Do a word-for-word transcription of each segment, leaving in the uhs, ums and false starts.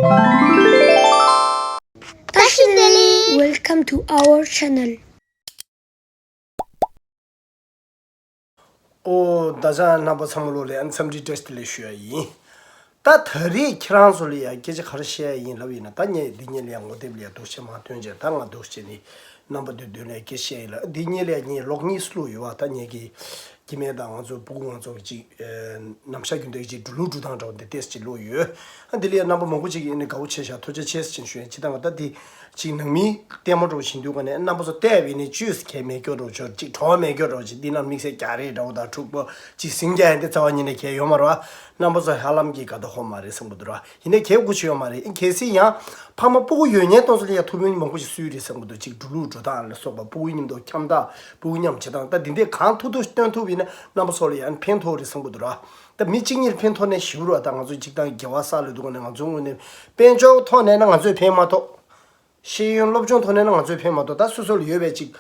བཀྲ་ཤིས་བདེ་ལེགས། Welcome to our channel. ཨོ། ད་ཆ་རྣམ་པ་ཚང་མ་ལོ་ལ་ཡང་འཚམས་འདྲི་བཀྲ་ཤིས་བདེ་ལེགས་ཞུ་ཡ་ཡིན། ད་ད་རེས་ཁྱེད་རང་ཚོ་ལ་ཡང་སྐད་ཆ་ག་རེ་བཤད་ཡ་ཡིན་ལབ་ཡིན་ན། ད་ངས་འདི་ཉིད་ལ་ཡང་ངོ་དེབ་ལ་ཡང་འདུག་བྱས་མ་ཐོན་བྱས། ད་ང་འདུག་བྱས་ནི་རྣམ་པ་འདི་མདུན་ལ་སྐད་ཆ་བཤད་ཡིན་ལ། འདི་ཉིད་ལ་ཡང་ངས་ལོག་གཉིས་སུ་བླུགས་ཡོད་བ། ད་ངས་ཀྱི་སྐྱེ་དམན་དང་ང་ཚོ་སྤུ་གུ་ང་ཚོ་གི་ཅིག་ཨེ་ནམ་ཞག་རྒྱུན་ལྡན་གྱི་འགྲོ་ལུགས་འགྲོ་སྟངས་འདྲ་བོ་འདི་ཏོག་ཙམ་ཅིག་བླུགས་ཡོད། ཨ་འདི་ལ་ཡང་རྣམ་པ་མང་པོ་ཅིག་གིས་ཨ་ནི་དགའ་བོ་བྱས་ཤག་ཐུགས་རྗེ་ཆེ་ཟེར་ཅིག་ཞུ་ཡིན། ཅི་ལྟར་ང་ད་འདི་ཅིག་ནང་མི་ལྟད་མོ་འདྲ་བོ་བྱེད་དུས་ག་ནས་རྣམ་པ་ཚོ་བལྟས་པས་ནི་བཅོས་ཟེར་མཁན་མེད་སྐྱོ་འདྲ་བོ་ཅིག་འདི་ནང་དམིགས་བསལ་རྒྱག་རེས་འདྲ་བོ་དང་འཁྲུག་པ་ཅིག་ཟིང་རྒྱག་ཡ་འདི་རྩ་བ་ཉིད་ནས་གལ་ཡོད་མ་རེད་བ། རྣམ་པ་ཚོ་ཧ་ལམ་གྱིས་དགའ་དོ་ཧོ་མ་རེད་བསམ་གི་འདུག་ར། ཡིན་ནའི་གལ་དགོས་ཆེ་ཡོད་མ་རེད། གལ་སྲིད་ཡང་ཕ་མ་སྤུ་གུ་ཡོད་མཁན་དེ་ཚོ་ལ་ཡང་ཐུགས་ཕན་མང་པོ་ཞིག་གསོས་རེད་བསམ་གི་འདུག་ཅིག་འགྲོ་ལུགས་འགྲོ་སྟངས་ལ་སོགས་པ། སྤུ་གུ་མཉམ་དུ་འཁྱམ་སྟངས། སྤུ་གུ་མཉམ་བྱེད་སྟངས། ད་འདི་འདྲས་གང་ཐུབ་ཐུབ་སྟོན་ཐུབ་ཡིན་ན་རྣམ་པ་ཚོ་ལ་ཡང་ཕན་ཐོགས་རེད་བསམ་གི་འདུག་ར། ད་མི་གཅིག་གཉིས་ལ་ཕན་ཐོགས་ནས་ཞེ་པོ་རེད་བ། ད་ང་ཚོ་སྤྱིར་བཏང་དགེ་བ་བསགས་ལོས་འདུག་ག་ནས་ང་ཚོ་ངོས་ནས་དཔལ་འབྱོར་ཐོག་ནས་ན་ང་ཚོས་ཕན་མ་ཐོགས། ཤེས་ཡོན་སློབ་སྦྱོང་ཐོག་ནས་ན་ང་ཚོས་ཕན་མ་ཐོགས། ད་སོ་སོ་ལ་ཡོད་པའི་ཅིག་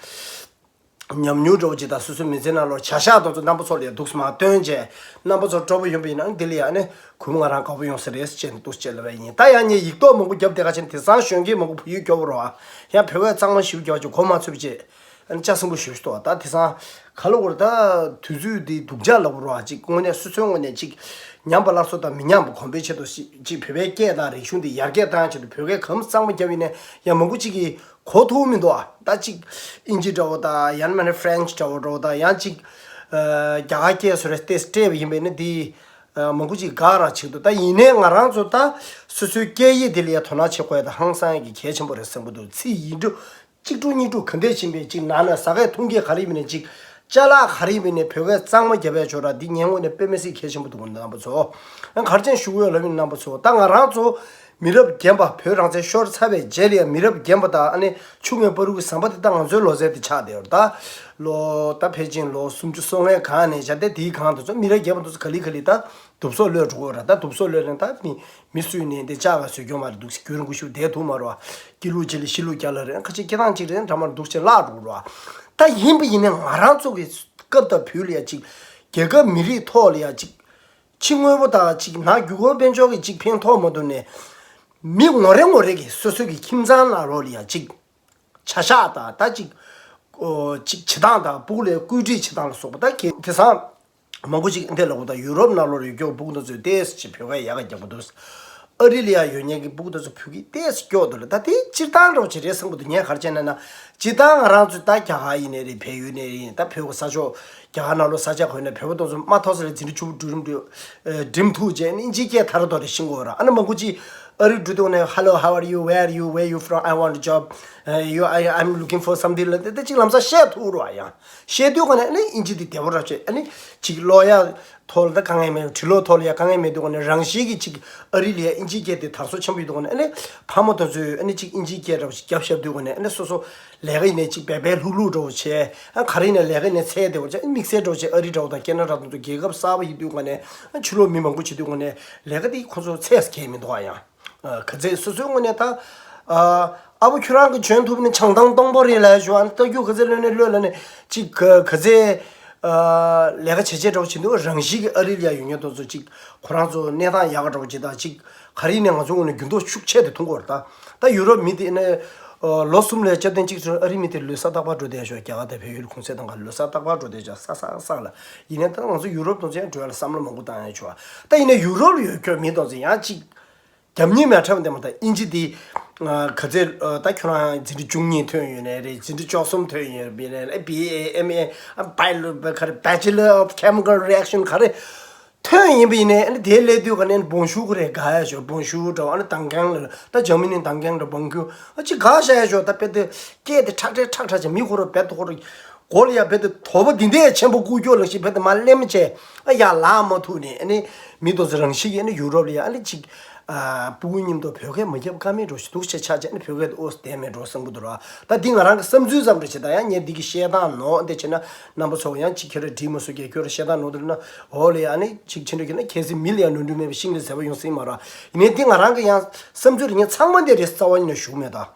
ཉམས་མྱོང་འདྲ་བོ་ཅིག་དང་སོ་སོའི་མི་ཚེ་ནང་ལོགས་བྱ་གཞག་དེ་ཚོ་རྣམ་པ་ཚོ་ལ་ཡང་འདུག་སེ་མར་སྟོན་བྱས། རྣམ་པ་ཚོ་སྤྲོ་པོ་ཡོང་པ་ཡིན་ན་འདི་ལ་ཡང་ཨ་ནི་གུས་མོ་ང་རང་དགའ་པོ་ཡོང་ས་རེད་ཅེས་འདུག་སེ་ལབ་པ་ཡིན། ད་ཡང་ངས་ཡིག་ཐོག་མང་པོ་བརྒྱབ་བསྡད་ཁ་ཕྱིན། དེང་སང་གཞོན་སྐྱེས་མང་པོ་བོད་ཡིག་སྐྱོ་པོ་རེད་བ། ཡང་བོད་སྐད་གཙང་མ་ཞེ་པོ་རྒྱབ་བྱས་གོ་མ་ཚོད་བྱས། ཨ་ནི་ལྕགས་སྲིན་པོ་ཞེ་པོ་ཞིག་འདུག་ད་དེང་སང་ག་ལ་བར་ད་དུས་ཚོད་འདི་སྡུག་ཅག་ལ་བར་བ་ཅིག་དངོས་གནས་སོ་སོའི་ངོས་ནས་ཅིག་ཉམས་པ་སླར་གསོ་དང་མི་ཉམས་པ་གོམས་པའི་ཆེད་དུ་ཅིག་བོད་པའི་སྐད་དང་རིག་གཞུང་འདི་ཡར་རྒྱས་བཏང་ཆེད་དུ་བོད་སྐད་གང་གཙང་མ་བརྒྱབ་ཡིན་ནའི་ཡང་མང་པོ་ཅིག་གིས་གོ་ཐུབ་མི་འདུག་ཨ། ད་ཅིག་ཨིན་ཇི་འདྲ་བོ་དང་ཡང་ན་མིན་ན་ཧྥ་རན་ཆི་འདྲ་བོ་འདྲ་བོ་དང་ཡང་ཅིག་ཨ་རྒྱ་གར་སྐད་བཟོ་འདྲ་ཏོག་ཙམ་སྤྲད་པ་ཡིན་པས་ན་འདི་ཨ་མང་པོ་ཅིག་དགའ་ར་བྱེད་འདུག་ད་ཡིན་ནའི་ང་རང་ཚོ་ད་སོ་སོའི་སྐད་ཡིག་འདི་ལ་ཡང་དོ་སྣང་བྱེད་དགོས་ཡ་ད་ཧང་སང་ཡ་གི་གལ་ཆེན་པོ་རེད་བསམ་གི་འདུག་ཚིག་ཡིག་འབྲུ་གཅིག་དྲུག་གཉིས་དྲུག་ག་འདྲས་ཕྱིན་པས་ཅིག་ནང་ན་ཟ་སྐད་འཐུང་སྐད་ག་རེ་ཡིན་ནའི་ཅིག་ཅ་ལག་ག་རེ་ཡིན་ནའི་བོད་སྐད་གཙང་མ་རྒྱབ་པའི་ཆོག་ར། འདི་ངའི་ངོས་ནས་དཔེ་མི་སྲིད་གལ་ཆེན་པོ་འདུག་གོ་རྣམ་པ་ཚོ། ཨ་ག་རེ་བྱས་ཞུ་གི་ཡོད་ལབ་ཡིན་རྣམ་པ་ཚོ། ད་ང་རང་ཚོ་མི་རབས་རྒན་པ་བོད་རང་བཙན་ཤོར་ཚར་བའི་རྗེས་ལ་ཡང་མི་རབས་རྒན་པ་དང་ཨ་ནི་ཆུང་ངུའི་བར་གྱི་ཟམ་པ་དེ་ད་ང་ཚོའི་ལོ་ཚད་དེ་ཆགས་བསྡད་ཡོད་རེད། ད་ལོ་ད་ཕལ་ཆེར་ལོ་སུམ་ཅུ་སོ་ལྔའི་སྒང་ནས་བྱས་ཏེ་དེའི་སྒང་དུ་ཚོ་མི་རབས་རྒན་པ་དེ་ཚོ་ག་ལེ་ག་ལེ་ད་དུབ་སོ་ལོས་འགྲོ་གི་ཡོད་རེད། ད་དུབ་སོ་ལོས་ནས་ད་མི་མི་སུས་ནས་འདི་ལྕགས་ཀ་བཟོས་ཀྱང་མ་རེད་འདུག་ཟེར། རྒྱུན་རིང་པོ་ཞིག་བསྡད་ཐུབ་མ་རེད་བ། སྐྱིད་ལུགས་ཅིག་ལ་ཤི་ལུགས་རྒྱག་ལ་རེད། ཁ་ཅིག་སྐྱེ་སྟངས་ཅིག་རེད། འདྲ་མར་འདུག་ཅེས་བརླག་འགྲོ་གི་རེད་བ། ད་ཡིན་པ་ཡིན་ནའི་ང་རང་ཚོ་གི་སྐབས་དང་བོད་ལ་ཡ་ཅིག་རྒྱལ་ཁབ་མི་རིགས་ཐོག་ལ་ཡ་ཅིག་ཕྱི་དངོས་པོ་དང་ཅིག་ནང་རྒྱུ་ཁོངས་དཔལ་འབྱོར་གྱི་ཅིག་ཕན་ཐོགས་མ་ཐུབ་ནས་མི་ངོ་རེ་ངོ་རེ་གི་སོ་སོ་གི་ཁྱིམ་ཚང་ནང་ལོགས་ལ་ཡ་ཅིག་བྱ་གཞག་དང་ད་ཅིག་ཨོ་ཅིག་བྱེད་སྟངས་དང་སྤུ་གུ་ལ་བཀོད་སྒྲིག་བྱེད་སྟངས་ལ་སོགས་པ་ད་གལ་དེང་སང་མང་པོ་ཅིག་འདི་ལ་འོ་ད་ཡུ་རོབ་ནང་ལོགས་ལ་ཡོད་རྒྱུ་སྤུ་གུ་དེ་ཚོས་ཏོག་ཙམ་ཅིག་བོད་སྐད་ཡག་ག་རྒྱག་གི་འདུག་ཨ་རི་ལ་ཡ་ཡོད་མཁན་གྱི་སྤུ་གུ་དེ་ཚོ་བོད་སྐད་ཏོག་ཙམ་སྐྱོ་འདུག་ལ། ད་དེ་སྤྱིར་བཏང་འདྲ་བོ་ཅིག་རེད་བསམ་གི་འདུག་ངས་ག་རེ་བྱས་ན་ན་སྤྱིར་བཏང་ང་རང་ཚོ་ད་རྒྱ་གར་ཡིན་ནའི་རེད། བལ་ཡུལ་ནས་རེད། ད་བོད་ཀྱི་ས་ཕྱོགས་རྒྱ་གར་ནང་ལོགས་ས་ཆ་ག་ཡིན་ནའི་བོད་པ་དེ་ཚོ་མ་མཐོ་ས་ལ་འཛིན་གྲྭ་བཅུ་པ་འགྲོ་རིམ་འགྲོ་ཨ་འགྲིམ་ཐུབ་བྱས་ནས་ཨིན་ཇིའི་སྐད་ཐར་ཐོར་རེ་ཤེས་ཀྱི་ཡོད་ར། ཨ་ནི་མང་པོ་ཅིག་ཨ་རི་འགྲོ་དུས་ནས། Hello, how are you? Where are you? Where you from? I want a job. Uh, you, I, I'm looking for something like that. དེ་ཅིག་ལམ་སང་བཤད་ཐུབ་རོགས་ཡང་། བཤད་དུས་ག་ནས་ཨ་ནི་ཨིན་ཇི་དེ་བདེ་པོ་ར་བྱས། ཨ་ནི་ཅིག་ལོ་ཡ་ཐོག་ལ་ད་དཀའ་ངལ་མེད། འབྲི་ཀློག་ཐོག་ལ་ཡ་དཀའ་ངལ་མེད་དུས་ག་ནས་རང་བཞིན་གྱིས་ཅིག་ཨ་རི་ལ་ཡ་ཨིན་ཇིའི་སྐད་དེ་དར་སོ་ཆེན་པོ་ཡོད་དུས་ག་ནས་ཨ་ནི་ཕ་མ་དེ་ཚོས་ཨ་ནི་ཅིག་ཨིན་ཇིའི་སྐད་འདྲ་བོ་ཞིག་རྒྱབ་བཞག་དུས་ག་ནས་ཨ་ནི་སོ་སོ་ལས་ཀ་ཡིན་ནའི་ཅིག་བལ་བལ་ལྷུག་ལྷུག་འདྲ་བོ་བྱས། ཨ་ག་རེ་ཡིན་ནའི་ལས་ཀ་ཡིན་ནའི་ཚད་བདེ་བོ་བྱས། ཨ་དམིགས་བསལ་འདྲ་བོ་བྱས་ཨ་རི་འདྲ་བོ་དང་ཁེ་ན་ཌ་དང་དུ་རྒྱལ་ཁབ་གསར་པ་ཡིན་དུས་ག་ནས་ཨ་ཕྱི་ལོགས་མི་མང་པོ་བྱེད་དུས་ག་ནས་ལས་ཀ་དེ་ཁོ་ཚོ་ཚད་གས་མི་འདུག་ཨ་ཡང་། ཨ་ག་ཚད་སོ་སོའི་ངོས་ནས་ད་ཨ་ཨ་བོ་ཁྱོད་རང་གིས་འཇོན་ཐུབ་ནས་ཆང་དང་སྟོང་པོ་རེད་ལབ་ཞུ། ཨ་ནི་རྟ་རྒྱུག་ག་ཚད་གློད་ནས་གློད་ལབ་ནས་ཅིག་ག་ག་ཚད་ཨ་ལས་ཀ་བྱེད་བྱེད་འདྲ་བོ་བྱེད་འདུག་རང་བཞིན་གྱིས་ཨ་རི་ལ་ཡ་ཡོད་མཁན་དེ་ཚོ་ཅིག་ཁོ་རང་ཚོ་གནས་སྟངས་ཡག་ག་འདྲ་བོ་བྱེད་དང་ཅིག་ག་རེ་ཡིན་ནའི་ང་ཚོའི་ངོས་ནས་འགྱུར་ལྡོག་ཤུགས་ཆེ་དེ་མཐོང་གི་ཡོད་རེད། ད་ད་ཡུ་རོབ་མི་དེ་ནས་ཨ་ལོ་གསུམ་ལ་བཅུ་བདུན་གཅིག་ཚོ་ཨ་རི་མི་དེ་ལོ་གསར་རྟག་པར་འགྲོ་བསྡད་ཤག་རྒྱ་གར་དང་བལ་ཡུལ་གུང་སེང་དང་ག་ལོ་གསར་རྟག་པར་འགྲོ་བསྡད་ཤག་ས་ས་ས་ལ། ཡིན་ནའི་ད་ང་ཚོ་ཡུ་རོབ་དང་ཚོ་ཡང་འགྲོ་ཡ་ལ་བསམ་བློ་མང་པོ་བཏང་ཡ་ཆོག་ད་ཡིན་ནའི་ཡུ་རོབ་ལ་ཡོད་ཁྱོད་མི་དང་ཚོ་ཡང་གཅིག་རྒྱབ་གཉེར་མེད་འཁྲབ་འདེམས་དང་ཨིན་ཇི་དེ་ག་ཚད་ད་ཁྱོད་རང་འཛིན་གྲྭ་བཅུ་གཉིས་ཐོན་ཡོད་ནའི་རེད། འཛིན་གྲྭ་བཅུ་གསུམ་ཐོན་ཡོད་ནའི་རེད། ཨ་བི་ཨེ་ཨེམ་ཨེ་ཨ་བྷ་ལོ་ག་རེ་Bachelor of Chemical Reaction ག་རེ། ཐོན་ཡིན་པ་ཡིན་ནའི་ཨ་ནི་དེའི་སླེབས་དུས་ག་ནས་Bonjour ག་རེ་དགའ་ཡ་ཞོ། Bonjour འདྲ་བོ། ཨ་ནི་Danke ལ་ད་འཇར་མ་ནི་Danke འདྲ། Bonjour ཨ་ཅིག་དགའ་བཞག་ཡ་ཞོ། ད་དཔེ་དེ་སྐད་དེ་ཁྲག་ཁྲག་ཁྲག་ཁྲག་བྱས། མི་ཁོ་ར་དཔེ་དེ་ཁོ་ར་མགོ་ལ་ཡ་དཔེ་དེ་དོ་པོ་འདི་འདྲས་ཆེན་པོ་བཀུག་ཀྱོག་ལ་ཞིག་དཔེ་དེ་མ་སླེབས་མ་བྱས་ཨ་ཡ་ལག་མ་ཐུག་ནས། ཨ་ནི་མི་དེ་ཚོ་རང་བཞིན་གྱིས་ཨ་ནི་ཡུ་རོབ་ལ་ཡ་ཨ་ནི་ཅིག་ཨ་སྤུ་གུ་མཉམ་དུ་བོད་སྐད་མ་རྒྱབ་ཀ་མེད་འགྲོ་ཞིག་འདུག་བྱས་ཆགས་བྱས། ཨ་ནི་བོད་སྐད་དེ་ཨོ་བསྡད་མེད་འགྲོ་བསམ་གི་འདུག་ར། ད་འདི་ང་རང་གི་བསམ་ཚུལ་ཙམ་རེད་བྱས། ད་ཡང་ངས་འདི་གི་བཤད་སྟངས་ནོར་འདི་བྱས་ན་རྣམ་པ་ཚོ་ཡང་ཅིག་ཁྱོད་ར་འགྲིག་མ་སོང་། ཁྱོད་ར་བཤད་སྟངས་ནོར་འདི་ལབ་ན། འོ་ལེ། ཨ་ནི་ཅིག་ཕྱིན་འགྲོ་གི་ན་གལ་སྲིད་མི་ལ་ཡང་ནོར་འཁྲུལ་མེད་པའི་ཤིང་ལ་ཟེར་བ་ཡོང་སྲིད་མ་ར། ཡིན་ནའི་འདི་ང་རང་གི་ཡང་བསམ་ཚུལ་རེད། ངས་ཚང་མ་འདི་རེད་རྩ་བ་ཉིད་ནས་ཞུ་གི་མེད་ད།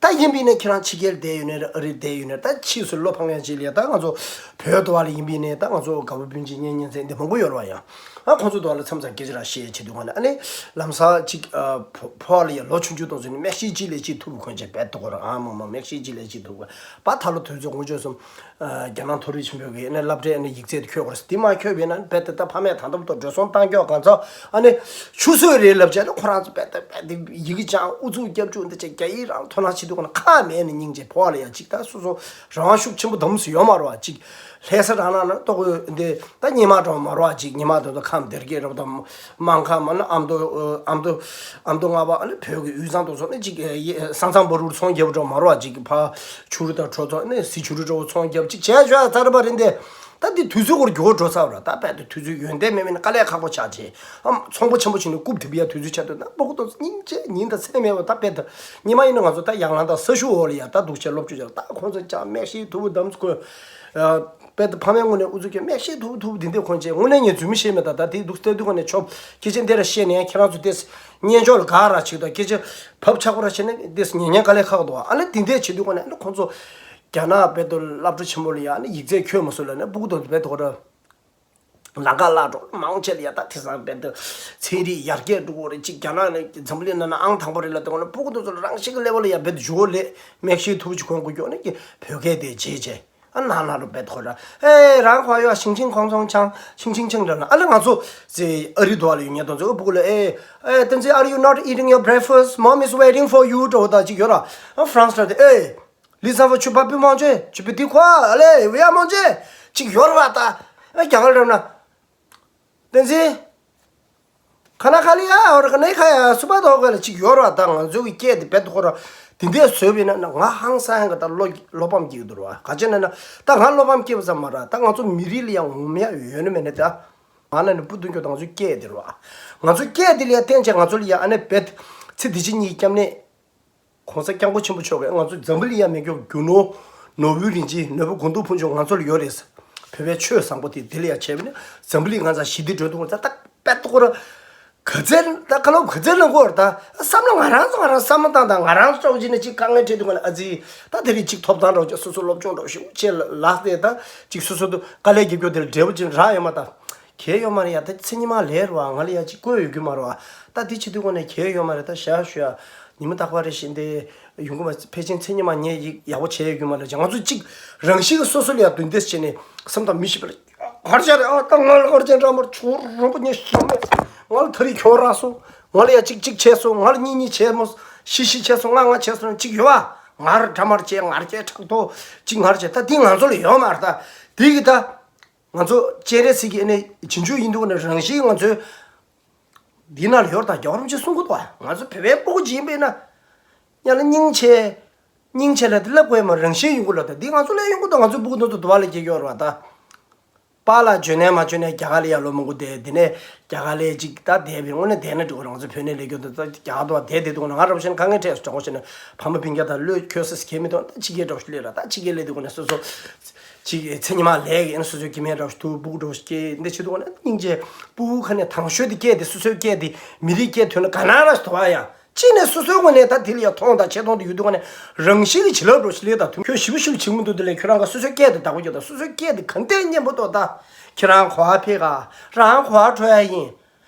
ད་ཡིན་པ་ཡིན་ན་ཁྱེད་རང་ཕྱི་རྒྱལ་བསྡད་ཡོད་ནའི་རེད། ཨ་རི་བསྡད་ཡོད་ནའི་རེད། ད་ཕྱིས་སུ་བློ་ཕམ་ཡང་ཅིག་ལས་ད་ང་ཚོ་བོད་དུ་བ་ལ་ཡིན་པ་ཡིན་ནའི་ད་ང་ཚོ་དགའ་པོ་སྤུན་མཆེད་གཉེན་ཉེ་ཚན་འདི་མང་པོ་ཡོད་རེད་བ། ཡང་ ཨ་ཁོང་ཚོ་དོག་ལ་མཚམས་མཚམས་སྐད་ཆ་ར་བཤད་བྱེད་དུས་གང་ལ་ཨ་ནི་ལམ་སང་ཅིག་ཨ་ཕོ་ཕོ་བ་ལ་ཡ་ལོ་ཆུང་ཆུང་དང་ཚོ་ནི་མེག་ཤི་ཅི་ལས་ཅི་ཐུབ་ཁོན་ཆེ་བེད་དོག་ར་ཨ་མ་མ་མེག་ཤི་ཅི་ལས་ཅི་ཐུབ་བ་ད་ཐ་ལོ་དུས་ཚོད་ངོ་ཆོས་སུ་རྒྱ་ནག་མཐོ་རིམ་ཆེན་པོའི་གི་ཨ་ནི་སློབ་གྲྭའི་ཨ་ནི་ཡིག་ཚད་དུ་ཁྱོད་གོ་ར་དེ་མ་ཁྱོད་བས་ན་བེད་དེ་ད་ཕ་མས་ད་འདམ་དུ་འགྲོ་སོང་བཏང་ཁྱོད་གང་ཚོ་ཨ་ནི་ཆུ་སོས་རེད་ལབ་བྱས་ན་ཁོ་རང་ཚོ་བེད་དེ་བེད་དེ་ཡི་གེ་ཅང་ཨུ་ཚུགས་རྒྱབ་བཅུག་འདི་ཅེ་རྒྱ་ཡིག་རང་ཐོ་སྣང་བྱེད་དུས་གང་ན་ཁ་མེད་ནི་སྙིང་རྗེ་ཕོ་བ་ལ་ཡ་ཅིག་ད་སོ་སོ་རང་དབང་ཤུགས་ཆེན་པོ་འདམ་སུ་ཡོད་མ་ར་བ་ཅིག་ལྷ་ས་རང་ནང་ན་ལྟོ་གོས་འདི་ད་ཉི་མ་འགྲོ་མ་རོ་ཨ་ཅིག་ཉི་མ་འགྲོ་ད་ཁམས་སྡེར་སྐྱེས་རབ་དང་མང་ཁ་མ་ན་ཨ་མདོ་ཨ་མདོ་ཨ་མདོ་ལྔ་པ་ཨ་ནི་བོད་ཀྱི་དབུས་གཙང་དུ་སོང་ནས་ཅིག་ས་མཚམས་བར་རུར་ཚོང་རྒྱབ་འགྲོ་མ་རོ་ཨ་ཅིག་ཕ་ཆུ་རུ་དང་གྲོ་ཚོ་ནས་སི་ཆུ་རུ་འགྲོ་ཚོང་རྒྱབ་ཅིག་བྱས་བྱས་ཚར་བ་རིན་དེ་ད་འདི་དུས་ཚོད་སྐོར་འགྱུར་འགྲོ་ཚར་བ་ར་ད་བལ་དུ་དུས་ཚོད་ཡོན་ཏན་མེད་མེད་ནི་དཀའ་ལས་ཁག་པོ་ཆགས་ཆེ་ཨ་ཚོང་པ་ཆེན་པོ་ཆེ་ནས་རྐུབ་ཐིབ་ཡ་དུས་ཚོད་ཆགས་འདུག་ན་སྤུ་གུ་དང་སྙིང་རྗེ་ཉིན་དང་མཚན་མེད་པ་ད་བལ་དུ་ཉི་མ་ཡིན་ན་ང་ཚོ་ད་ཡང་ལང་དང་ས་ཤུ་འོག་ལ་ཡ་ད་འདུག་ཆེ་སློབ་ཆུ་ཆགས་ད་ཁོང་ཚོ་ཅག་མེག་ཤི་ཐུ་བུ་དམ་ཚོ་ཁོས། དཔེ་ད་ཕ་མའི་ངོས་ནས་ཨུ་ཚུགས་ཀྱི་མེག་ཤེས་ཐུབ་ཐུབ་དེ་འདྲས་ཁོང་ཆེ་དངོས་གནས་ངས་རྫུན་མི་ཤེས་མེད་ད་ད་དེ་འདུག་ལྟ་དུས་ཁོ་ནས་ཆོབ་སྐད་ཆ་འདི་ར་བཤད་ནས་ཁྱེད་རང་ཚོ་དེས་སྙན་ཅོག་ལ་དགའ་ར་ཆིག་ད་སྐད་ཆ་བབ་ཆགས་པོ་ར་བཤད་ནས་དེས་ཉན་ཉན་དཀའ་ལས་ཁག་འདུག་ཨ་ནི་དེ་འདྲས་བྱེད་དུས་ཁོ་ནས་ཨ་ནི་ཁོང་ཚོ་རྒྱ་ནག་དཔེ་ད་སློབ་གྲྭ་ཆེན་མོ་ལ་ཡ་ཨ་ནི་ཡིག་ཚད་ཁྱོད་མ་སུ་ལ་ནས་སྤུ་གུ་དང་དཔེ་ད་ཁོ་ར་ལང་ཀ་བརླག་འགྲོ་མང་ཆེ་ལ་ཡ་ད་དེ་སང་དཔེ་ད་ཚན་རིག་ཡར་རྒྱས་འགྲོ་གོ་རེ་ཅིག་རྒྱ་ནག་ནས་འཛམ་བུ་གླིང་ནང་ན་ཨང་དང་པོ་རེད་ལ་དེ་ཁོ་ནས་སྤུ་གུ་དང་ཚོ་ལ་རང་ཤི་གི་ལེ་བལ་ལ་ཡ་དཔེ་ད་ཞུ་གོ་ལེ་མེག་ཤེས་ཐུབ་ཅིག་ཁོང་གོ་སྐྱོ་ནས་ཀྱི་བོད་སྐད་དེ་བརྗེད་བྱས། ཨ་ན་ན་རུ་བེད་ཁོ་ར། ཨེ་རང་ཁོ་ཡོ་ཤིང་ཆིང་ཁོང་ཚོང་ཆང་ཤིང་ཆིང་ཆང་འདྲ་ན་ཨ་ལ་ང་ཚོ་ཟེ་ཨ་རི་དུ་ཨ་ལ་ཡོད་ཉེ་དང་ཚོ་ཨ་བུ་གུ་ལ་ཨེ་ཨེ་ཏན་ཚེ་are you not eating your breakfast? Mom is waiting for you འགྲོ་ད་ཅིག་ཡོད་ར། ཨ་ཧྥ་རན་སི་ལ་དེ་ཨེ་ལི་ས་ཕོ་ཆུ་པ་པི་མང་ཆེ་ཆུ་པི་དི་ཁོ་ཨ་ལེ་ཝེ་ཡ་མང་ཆེ་ཅིག་ཡོད་ར་ད། ཨ་རྒྱ་གར་ར་ན། ཏན་ཚེ། ཁ་ན་ཁ་ལི་ཡ་ཧོར་ཁ་ནའི་ཁ་ཡ་སུ་པ་དོ་ག་ལ་ཅིག་ཡོར་བ་ད་ང་ཚོ་གི་སྐད་དེ་བེད་ཁོ་ར་དེ་འདྲས་བཟོས་པས་ན་ང་ཧང་སང་ཧང་ག་ད་བློ་བློ་ཕམ་སྐྱེ་གི་འདུག་ར་བ་ག་ཅི་ན་ན་ད་ང་བློ་ཕམ་སྐྱེ་བ་ཙམ་མ་ར་ད་ང་ཚོ་མི་རིགས་ལ་ཡང་ངོམ་ཡ་ཡོད་ནི་མེད་ནི་ད་ང་ན་ནི་བུ་སྟོན་རྒྱུ་ད་ང་ཚོ་སྐད་དེ་ར་བ་ང་ཚོ་སྐད་དེ་ལ་ཡ་བརྟེན་བྱས་ང་ཚོ་ལ་ཡ་ཨ་ནེ་བེད་ཚེ་འདི་ཕྱི་གཉིས་སྐྱབས་གནས། ༸གོང་ས་༸སྐྱབས་མགོན་ཆེན་པོ་མཆོག་གིས་ང་ཚོ་འཛམ་བུ་གླིང་ཡ་མེད་མཁན་རྒྱུ་ནོར་ནོར་བུའི་རིན་ཆེན་ནོར་བུ་དགུང་སྟོང་ཕུན་ཚོགས་ང་ཚོ་ལ་ཡོད་རེད། བོད་པའི་ཆོས་བཟང་པོ་དེ་དེ་ལ་ཡ་བྱས་པ་ནི་འཛམ་བུ་གླིང་ང་ཚོ་ཞི་བདེ་འགྲོ་འདུག་ད་ད་པད་ཏོ་ཁོ་ར་ག་ཚད་ད་ཁ་ལོ་ག་ཚད་ལ་གོ་ར་ད་བསམ་བློ་ང་རང་ཚོ་ང་རང་བསམ་བློ་བཏང་དང་ང་རང་ཚོ་ཅི་ནས་ཅིག་དཀའ་ངལ་འཕྲད་འདུག་ག་ལ་ཨ་ཙི་ད་དེ་རིང་ཅིག་ཐོབ་ཐང་འདྲ་བོ་ཅིག་སོ་སོ་སློབ་སྦྱོང་འདྲ་བོ་ཞིག་བྱས་ལ་ལགས་ཏེ་ད་ཅིག་སོ་སོ་དུ་དཀའ་ལས་རྒྱབ་རྒྱུ་དེ་ལ་འབྲས་བུ་ཅིག་རག་ཡོད་མ་ད་གལ་ཡོད་མ་རེད་ཡ་ད་ཚེ་ཉི་མ་ལས་ར་བ་ང་ལ་ཡ་ཅིག་བཀོད་ཡོད་རྒྱུ་མ་རེད་བ། ད་འདི་བྱེད་དུས་ཁོ་ནས་གལ་ཡོད་མ་རེད་ད་ཞག་ཞུ་ཡ། ཉི་མ་རྟག་པ་རེ་བཞིན་དེ་ཡོང་གི་མ་ཕལ་ཆེར་མཚན་ཉི་མ་ཉལ་ཡིག་ཡག་པོ་བྱས་ཡོད་རྒྱུ་མ་རེད་ཅེ་ང་ཚོ་གཅིག་རང་བཞིན་གྱི་སོ་སོ་ལ་ཡ་དོན་དེ་བྱས་ནས་བསམ་དང་མི་ཤེས་པར་གར་བྱ་རེད་ཨ་ད་ང་ལ་གར་བྱ་འདྲ་མར་ཆུ་རོང་པོ་ཉེ་ཤོ་མེད་ང་ལ་ཐ་རི་ཁྱོ་རག་སོང་ང་ལ་ཡ་གཅིག་གཅིག་བྱས་སོང་ང་ལ་གཉིས་གཉིས་བྱས་མོ་བཞི་བཞི་བྱས་སོང་ང་ལྔ་བྱས་སོང་གཅིག་ཡོད་ཨ་ང་ར་འདྲ་མར་བྱས་ང་ར་བྱས་ཕྲག་དོག་གཅིག་ང་ར་བྱས་ད་འདི་ང་ཚོ་ལ་ཡོད་མ་རེད་ད་འདི་གི་ད། ང་ཚོ་སྤྱན་རས་གཟིགས་ཀྱི་ཨ་ནི་རྗེས་འཇུག་ཡིན་དུས་ཀ་ནས་རང་བཞིན་ང་ཚོའི་འདི་ན་ལ་ཡོར་དང་རྒྱལ་བ་རིན་པོ་ཆེ་གསུང་གི་འདུག་ང་ཚོ་བོད་པའི་སྤུ་གུ་ཅིག་ཡིན་པས་ན་ཡང་ན་སྙིང་རྗེ་སྙིང་རྗེ་ལ་དེ་ལབ་དགོས་མ་རང་བཞིན་ཡོང་གི་ལ་ད་འདི་ང་ཚོ་ལ་ཡོང་གི་འདུག་ང་ཚོ་སྤུ་གུ་འདི་ཚོ་དུ་བ་ལ་སྐྱེ་གི་ཡོད་རེད་བ་ད། པཱ་ལགས་འཇོན་ནས་མ་འཇོན་ནས་རྒྱ་གར་ལ་ཡར་ལོ་མང་པོ་བསྡད་དེ་ནས་རྒྱ་གར་ལ་ཅིག་ད་བསྡད་པའི་དངོས་གནས་བསྡད་ན་འགྲིག་གི་རེད་ང་ཚོ་བོད་ནས་ལས་རྒྱུ་འདི་ད་རྒྱ་གར་དུ་བ་བསྡད་བསྡད་འདུག་ན་ང་རང་བཞིན་གང་ངན་འཕྲད་སོང་དྲང་པོ་བཤད་ན་ཕ་མ་སྤུན་ཀྱག་དང་བློས་འཁྱོལ་ས་ཟེར་མཁན་མི་འདུག་ད་ཕྱི་རྒྱལ་འདྲ་བོ་ཞིག་སླེབས་ར་ད་ཕྱི་རྒྱལ་སླེབས་དུས་ཀ་ནས་སོ་སོ། ཅིག་མཚན་ཉི་མ་ལས་ཀྱི་ཡིན་སོ་སོའི་སྐྱེ་དམན་འདྲ་བོ་ཞིག་ཐུག་སྤུ་གུ་འདྲ་བོ་ཞིག་སྐྱེ་འདི་བྱེད་དུས་ཀ་ནས་སྙིང་རྗེ་སྤུ་གུ་ཁ་ནས་དང་ཤོས་དེ་སྐད་དེ་སོ་སོའི་སྐད་དེ་མི་རིགས་སྐད་ཐོན་ན་ག་ན་ར་ཞིག་དོ་བ་ཡང་ཅི་ནས་སོ་སོའི་ངོས་ནས་ད་དེ་ལ་ཡང་མཐོང་དང་ཆེ་མཐོང་དུ་ཡོད་དུས་ཀ་ནས་རང་བཞིན་གྱི་བྱིན་རླབས་འགྲོ་ཞིག་ལས་དང་ཐུན་ཁྱོད་ཞི་བ་ཞི་བ་བྱེད་མི་འདུག་དེ་ལས་ཁྱོད་རང་ག་སོ་སོའི་སྐད་དེ་བདག་པོ་རྒྱབ་དང་སོ་སོའི་སྐད་དེ་ག་འདྲས་སྙན་པོ་འདུག་ད་ཁྱེད་རང་ག་པར་ཕེབས་ག་རང་ག་པར་འགྲོ་ཡ་ཡིན།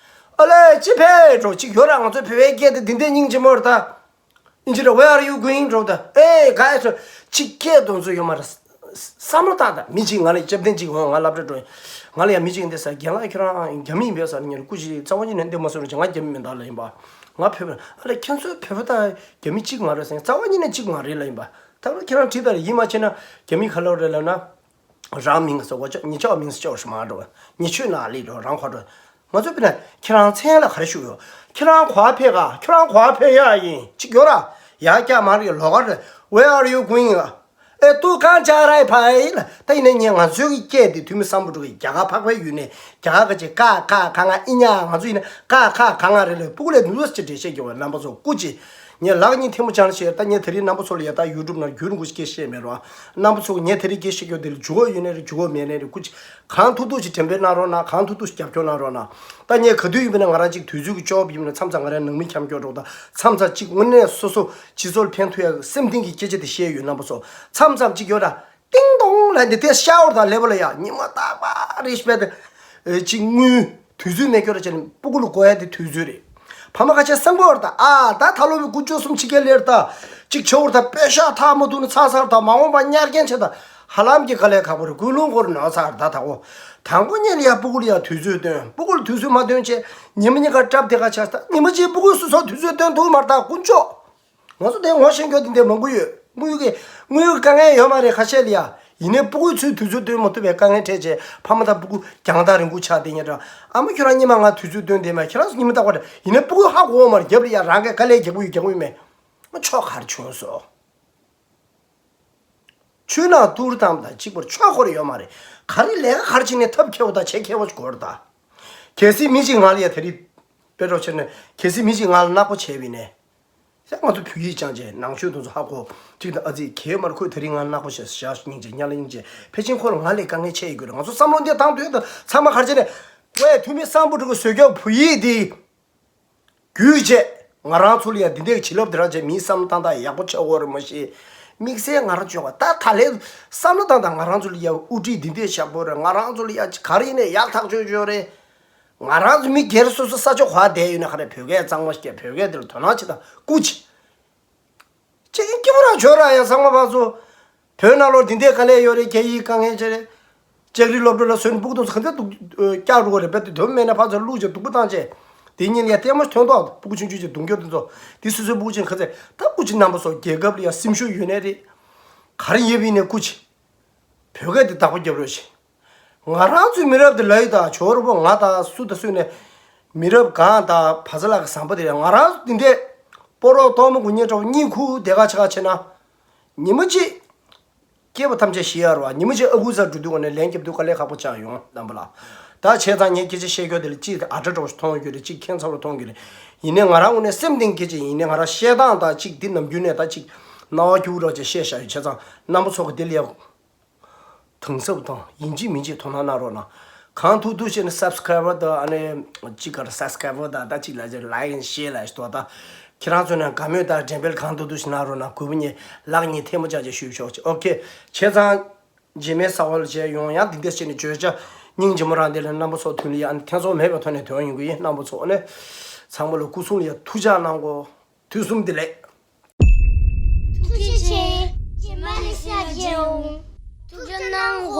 ཨ་ལས་ཅི་ཕེབས་འགྲོ་ཅིག་ཡོད་ར་ང་ཚོའི་བོད་པའི་སྐད་དེ་འདི་འདྲས་སྙིང་རྗེ་མོ་རེད་ད། ཨིན་ཇི་ར་Where are you going འགྲོ་ད་ཨེ་ག་ཨེ་ཚོ་ཅིག་སྐད་དོན་ཚོ་ཡོད་མ་རེད། བསམ་བློ་བཏང་ད་མི་གཅིག་ང་ལ་སྐྱབས་བསྟན་གཅིག་འོང་ང་སློབ་གྲྭ་འགྲོ་ཡིན། ང་ལ་ཡང་མི་གཅིག་འདི་ས་རྒན་ལགས་ཁྱོད་རང་རྒྱ་མི་ཡིན་པས་ཟེར་ངས་སྐུ་མཁྱེན་རྩ་བ་ཉིད་ནས་འདི་མ་ཟེར་རོགས་ང་རྒྱ་མི་མིན་ད་ལ་ཡིན་པ། ང་བོད་པ་ཨ་ལས་ཁྱེད་ཚོའི་བོད་པ་དང་རྒྱ་མི་གཅིག་མ་རེད་ཟེར་རྩ་བ་ཉིད་ནས་གཅིག་མ་རེད་ལ་ཡིན་པ། ད་ཁྱེད་རང་བྲིས་ད་ལ་ཡིད་མ་ཆེས་ན་རྒྱ་མི་ག་ལ་རེད་ལབ་ན། རང་མིང་ཟེར་བ་ཅོ་ཉེ་ཆོག་མིང་ཟེར་ཅོག་ཧྲི་མ་འགྲོ་ཉེ་ཆོས་ན་ལི་འགྲོ་རང་ཁོ་འགྲོ། ང་ཚོ་དཔེར་ན་ཁྱེད་རང་མཚན་ལ་ག་རེ་ཞུ་ཡོད། ཁྱེད་རང་ག་པར་ཕེབས་ག་ཁྱོད་རང་ག་པར་ཕེབས་ཡ་ཡིན་ཅིག་ཡོད་ར། ཡ་ཀྱ་མ་རེད་ལོ་ག་རེད། Where are you going ཨེ་ཏུ་གང་ཅག་ར་ཕ་ཨེ་ལ་ད་ཡིན་ན་ངས་ང་ཚོའི་གི་སྐད་དེ་ཐུ་མི་སམ་བྷོ་ཊ་གི་རྒྱ་གར་འཕགས་པའི་ཡུལ་ནས་རྒྱ་གར་ག་ཅིག་ཀ་ཁ་ག་ང་ཨི་ཉ་ང་ཚོ་ཡིན་ན་ཀ་ཁ་ག་ང་རེད་ལ་སྤུ་གུ་ལས་ནུ་ལོ་ཅི་འདྲེ་བཤད་རྒྱུ་བ་རྣམ་པ་ཚོ་སྐུ་ཅི། ངས་ལག་གཉིས་ཐལ་མོ་སྦྱར་བཤད་ད་ངས་དེ་རིང་རྣམ་པ་ཚོ་ལ་ཡ་ད་ཡུ་ཊུབ་ནང་བརྒྱུད་རིང་གུ་ཞིག་སྐད་བཤད་མེད་རོགས། རྣམ་པ་ཚོ་ངས་དེ་རིང་སྐད་བཤད་རྒྱུ་དེ་ལ་འཇུ་གོ་ཡོད་ནའི་རེད་འཇུ་གོ་མེད་ནའི་རེད་སྐུ་ཅི། གང་ཐུབ་ཐུབ་ཅིག་དྲན་པའི་གནང་རོགས་གནང་གང་ཐུབ་ཐུབ་ཅིག་རྒྱབ་སྐྱོར་གནང་རོགས་གནང་། ད་ངས་ག་དུས་ཡིན་པ་ནས་ང་རང་ཅིག་དུས་ཚོད་ཀྱི་ལྕོགས་ཡིན་པ་ནས་མཚམས་མཚམས་ང་རང་ནང་མི་འཁྱམ་སྐྱོར་རོགས་དང་མཚམས་མཚམས་ཅིག་དངོས་གནས་སོ་སོ་སྤྱི་ཚོགས་ལ་ཕན་ཐོགས་ཡག་སེམས་གཏིང་གི་སྐད་ཆ་དེ་བཤད་ཡོད་རྣམ་པ་ཚོ་མཚམས་མཚམས་ཅིག་ཡོད་ར། ཏིང་ཏོང་ལ་འདི་དེ་ཤའོར་དང་ལེ་བོ་ལ་ཡ་ཉི་མ་རྟག་པ་རེ་ཞིག་པས་ཏེ། ཅིག་དངུལ། དུས་ཚོད་མེད་སྐྱོ་ར་བྱས་ནས་སྤུ་གུ་ལ་དགོས་ཡ་དེ་དུས་ཚོད་རེད། ཕ་མ་ཁ་ཆེ་སེམས་པོ་ར་ད་ཨ་ད་ད་ལོ་བའི་དགུ་བཅུ་གསུམ་ཕྱི་རྒྱལ་ལེར་ད་གཅིག་ཆེ་བོར་ད་པེ་ཤག་ཐག་མ་ཐུག་ན་ཚ་ཚར་ད་མ་འོངས་པ་གཉར་མཁན་ཆེ་ད་ཧ་ལམ་གྱི་དཀའ་ལས་ཁག་པོ་རེད། ཀུན་སློང་ཁོ་ར་ནོར་ཚར་ད་ད་གོ། དང་པོ་ཉིད་ལ་ཡ་སྤུ་གུ་ལ་ཡ་དུས་ཚོད་སྟོན། སྤུ་གུ་ལ་དུས་ཚོད་མ་སྟོན་བྱས་ཉི་མ་གཉིས་ཀ་སྐྲབ་དེ་ག་ཆགས་ད་ཉི་མ་གཅིག་སྤུ་གུ་སུ་སོགས་དུས་ཚོད་སྟོན་ཐུབ་མ་རེད་ད་དཀོན་མཆོག་ང་ཚོ་དེ་ངོ་ཤེས་མཁན་དེ་འདྲ་མང་པོ་ཡོད། དངུལ་གྱི་དངུལ་གྱི་དཀའ་ངལ་ཡོད་མ་རེད་ཁ་ཤས་ལ་ཡ། ཡིན་ནའི་སྤུ་གུའི་ཚུལ་དུས་ཚོད་སྟོན་མ་ཐུབ་པའི་དཀའ་ངལ་འཕྲད་བྱས་ཕ་མ་དང་སྤུ་གུ་རྒྱང་ཐག་རིང་པོ་ཆགས་བསྡད་ཉེ་འདྲ། ཨ་མ་ཁྱོད་རང་ཉི་མ་ང་དུས་ཚོད་སྟོན་བསྡད་མ་ཁྱེད་རང་ཚོ་ཉི་མ་རྟག་པར་ཡིན་ནའི་སྤུ་གུ་ཧ་གོ་བ་མ་རེད། རྒྱབ་ལ་ཡ་རང་གི་དཀའ་ལས་རྒྱག་གི་ཡོད་རྒྱག་གི་ཡོད་མེད། ཆོག་ག་རེ་བྱུང་སོང་། ཆུ་ནང་ཏུར་དམ་དང་གཅིག་པར་ཆོག་གོ་རེ་ཡོད་མ་རེད། ག་རེ་ལས་ཀ་ག་རེ་བྱས་ནས་ཐབས་མཁས་པོ་དང་བྱེད་མཁས་པོ་ཞིག་དགོས་རེད་ད། གལ་སྲིད་མི་གཅིག་ང་ལ་ཡ་དེ་རིང་དཔེ་སྒྲོག་བྱས་ནས་གལ་སྲིད་མི་གཅིག་ང་ལ་ནག་པོ་བྱས་པ་ཡིན་ནའི། ཡ་ང་ཚོ་བོད་ཡིག་སྦྱངས་བྱས་ནང་ཆོས་དེ་ཚོ་ཧ་གོ། གཅིག་དང་ཨ་ཙི་གས་མར་ཁོས་དེ་རིང་ང་ནག་པོ་བྱས་བཞག་སྙིང་རྗེ་སྙ་ལ་སྙིང་རྗེ། ཕལ་ཆེར་ཁོ་ལ་ང་ལས་དཀའ་ངལ་ཆེ་ཡི་དགོས་རེད། ང་ཚོ་བསམ་བློ་འདི་བཏང་དུས་ད་ཚང་མ་ག་རེ་བྱས་ནས། ཝེ་ཐུ་མི་སམ་བྷོ་ཊ་གི་བཟོས་རྒྱག་བོད་ཡིག་འདི་བརྒྱུད་བྱས་ང་རང་ཚོ་ལ་ཡ་འདི་འདྲའི་བྱིན་རླབས་འདི་རང་བྱས་མིའི་བསམ་བློ་བཏང་སྟངས་ཡག་པོ་ཆགས་ཡོད་རེད་མ་གཞི། དམིགས་བསལ་ང་རང་བཅོས་པ་ད་ད་ལན་བསམ་བློ་བཏང་སྟངས་ང་རང་ཚོ་ལ་ཡ་དབུ་ཁྲིད་འདི་འདྲའི་ཞབས་པོ་རེད། ང་རང་ཚོ་ལ་ཡ་ག་རེ་ཡིན་ནའི་ཡག་ཐག་ཆོད་ཆོད་རེད། ང་རང་ཚོ་མི་སྒེར་སོ་སོ་ས་ཕྱོགས་ག་བསྡད་ཡོད་ན་ག་རེ་བོད་སྐད་གཙང་མ་ཞིག་བོད་སྐད་འདི་ལ་དོ་སྣང་བྱེད་དང་སྐུ་མཁྱེན། ཅིག་སྐྱིད་པོ་རང་བྱོས་ར་ཡ་ཚང་མ་ཕར་ཚུར། བོད་ནང་ལོགས་འདི་འདྲའི་དཀའ་ལས་ཡོད་རེད། སྐད་ཡིག་དཀའ་ངལ་ཆེ་རེད། ལྕགས་རི་སློབ་གྲྭ་ལ་སོན་སྤུ་གུ་དང་གང་ཚ་འདུག་བཀྱག་འགྲོ་གི་རེད། རྦད་དེ་དོན་མེད་ན་ཕར་ཚུར་བླུགས་བྱས་སྡུག་པོ་བཏང་བྱས། དེ་ཉིན་ལ་ཡ་ལྟད་མོ་ཐོན་ཐོག་སྤུ་གུ་ཆུང་ཆུང་ཅིག་རྡུང་རྒྱུ་དེ་ཚོ་དེ་སོ་སོའི་སྤུ་གུ་ཆུང་གང་ཚ་ད་སྐུ་མཁྱེན་རྣམ་པ་ཚོ་རྒྱལ་ཁབ་ལ་ཡ་སེམས་ཤུགས་ཡོད་ནའི་རེད། ག་རེ་ཡོད་པ་ཡིན་ནའི་སྐུ་མཁྱེན། བོད་སྐད་དེ་བདག་པོ་རྒྱབ་རོགས་བྱེད། ང་རང་ཚོའི་མི་རབས་དེ་ལ་ཡི་དང་ཇོ་རུ་པོ་ང་དང་སུ་དང་སུ་ནས་མི་རབས་གང་དང་བ་ཚ་ལག་གི་བཟང་པོ་དེ་རེད། ང་རང་ཚོ་འདི་འདྲས་སྤོ་རོག་གཏོར་མ་དགུ་ཉལ་གྲོགས་གཉིད་ཁུག་དེ་ག་ཆ་ག་བྱས་ན། ཉི་མ་གཅིག་སྐྱེས་བུ་ཐམས་ཅད་ཤི་ཡ་རེད་བ། ཉི་མ་གཅིག་ཨ་ཁུ་ཟ་འགྲོ་དུས་ངོ་ནས་ལན་རྒྱབ་དུས་དཀའ་ལས་ཁག་པོ་ཆགས་ཡོང་རྣམ་པ་ལ། ད་བྱས་ཙང་ངས་སྐད་ཆ་བཤད་རྒྱུ་དེ་ལ་གཅིག་ཨ་དྲ་འདྲ་བོ་ཞིག་མཐོང་ཡོད་རེད། གཅིག་ཁྱད་མཚར་བོ་མཐོང་གི་རེད། ཡིན་ནའི་ང་རང་ངོས་ནས་སེམས་གཏིང་སྐད་ཆ་ཡིན་ནའི་ང་རང་བཤད་སྟངས་དང་གཅིག་འདི་ནམ་རྒྱུན་ནས་ད་གཅིག་རྣ་བ་སྐྱུག་རོགས་བྱས་བཤད་བཞག་ཡོད། བྱས་ཙང་རྣམ་པ་ཚོ་གི་འདི་ལ་ཡ། དང་ཟབ་དང་ཡིན་གཅིག་མིན་གཅིག་དོ་སྣང་གནང་རོགས་གནང་། གང་ཐུབ་ཐུབ་བྱས་ནས་སབ་སི་ཁི་རའི་བར་དང་ཨ་ནི་གཅིག་གར་སབ་སི་ཁི་རའི་བར་དང་ད་གཅིག་ལ་ཅིག་ལའིཀ་ཨེན་ཤེར་ལ་ཞིག་དོ། ད་ཁྱེད་རང་ཚོ་ནས་དགའ་མོས་དང་འགྲེམས་སྤེལ་གང་ཐུབ་ཐུབ་ཞིག་གནང་རོགས་གནང་། གུས་པ་ཉིད་ལག་གཉིས་ཐལ་མོ་སྦྱར་བྱས་ཞུས་ཆོག་ཅིག་ཨོ་ཁེ། བྱས་ཙང་རྗེས་མའི་ས་བོན་ལ་བྱས་ཡོང་ཡང་འདི་འདྲ་བྱས་ནས་བརྗོད་བྱ་སྙིང་རྗེ་མོ་རང་དེ་ལ་རྣམ་པ་ཚོ་མདུན་ལ་ཡང་ཐེ་ཚོམ་མེད་པའི་ཐོག་ནས་ཐོན་ཡོང་གི་ཡིན། རྣམ་པ་ཚོ་ནས་ཚང་མ་ལ་སྐུ་གཟུགས་ལ་ཡང་ཐུགས་ཅག་གནང་གོ། དུས་གསུམ་བདེ་ལེགས། ཐུགས་རྗེ་ཆེ། རྗེས་མ་ལ་ཤ་རྒྱལ་འོང་། ཐུགས་རྗེ་གནང་གོ།